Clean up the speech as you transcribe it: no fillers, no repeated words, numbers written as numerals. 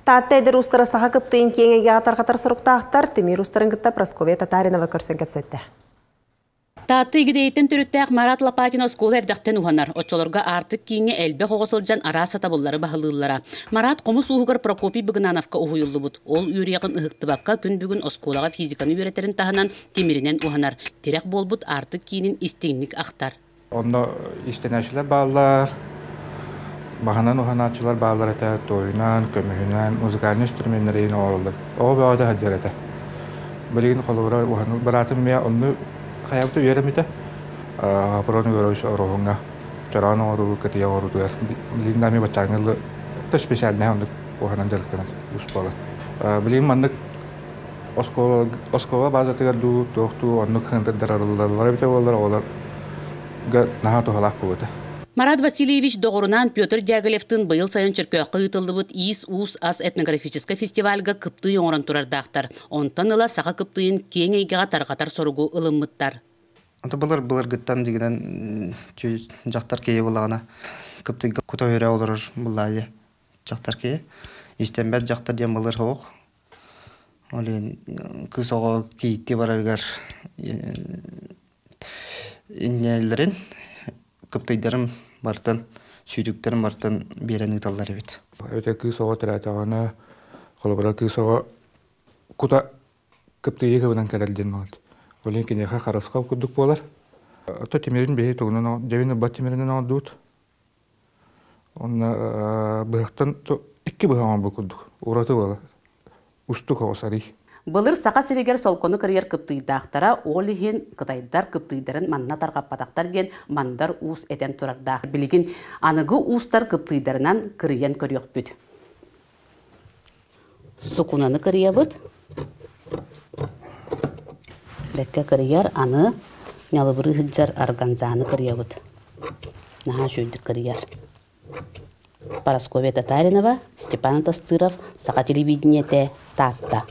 Таатта эдэр уустара саха кыптыйын киэҥ эйгэҕэ тарҕатар соруктаахтар, тимир уустарын кытта Прасковья Татаринова көрсөн кэпсэттэ. Таатта Игидэйиттэн төрүттээх Марат Лопатин оскуола эрдэхтэн уһанар. Оччолорго Аартык кииҥҥэ элбэх оҕо сылдьан араас сатабыллары баһылыыллара. Марат хомус ууһугар Прокопий Быгынановка уһуйуллубут. Ол үөрүйэҕин ыһыктыбакка күн бүгүн оскуолаҕа физиканы үөрэтэрин таһынан тимиринэн уһанар. Тирэх буолбут Аартык киинин истиҥник ахтар. Онно иистэнээччилэр бааллар, баһынан уһанааччылар бааллар этэ, туойунан, көмүһүнэн, музыкальнай инструменнары оҥороллор. Оҕо бөҕөтө сылдьар этэ. Билигин холобура уһаныл быраатым эмиэ онну хайабыта үөрэммитэ. Апрон Егорович Ороһуҥҥа чороон оҥоруу, кытыйа оҥоруутугар билигин да эмиэ баччааҥҥы специальнай оннук уһанан дьарыктанар уус буолар. Билигин маннык оскуола оскуола базатыгар дуу, туох дуу оннук хантардараллара эбитэ буоллар оҕолорго наһаа туһалаах буолуо этэ. Марат Васильевич доҕорунаан Петр Дягилевтыын быйыл сайын Чөркөөххө ыытыллыбыт Иис-уус ас этнографическай фестивальга кыптыый оҥорон турардаахтар. Онтон ыла саха кыптыыйын киэҥ эйгэҕэ тарҕатар соругу ылыммыттар. Аты былыр былыргыттан дигинэн дьахтар киһи буоллаҕына кыптыйга кута өрө олорор былаайы дьахтар киһи. Истэммэт дьахтар диэн былыр суох. Ол иһин кыыс оҕо кийииттии барарыгар инньэлэрин, кыптыйдарын барытын, сүүтүктэрин барытын биэрэн ыыталлар эбит. Эбэтэр кыыс оҕо төрөөтөҕүнэ, холобура кыыс оҕо кута кыптыйы кыбынан кэлэр диэн буолар. Ол иһин киниэхэ харысхал курдук буолар. Ото тимирин биһи тугунан дьэбин ылбат тимиринэн оҥордубут. Онно быһахтан икки быһах оҥорбут курдук ураты буолар. Устук оҕус арый. Былыр Саха сиригэр солкону кырыйар кыптыйдаахтара, ол иһин кытайдар кыптыйдарын манна тарҕаппатахтар диэн Мандар Уус этэн турардаах. Билигин аныгы уустар кыптыйдарынан кырыйан көрүөхпүт. Сукунаны кырыйабыт. Бэккэ кырыйар, аны ньалыбырыы сылдьар органзаны кырыйабыт. Наһаа үчүгэйдик кырыйар. Парасковья Татаринова, Степан Тастыров, Саха телевидениетэ, Таатта.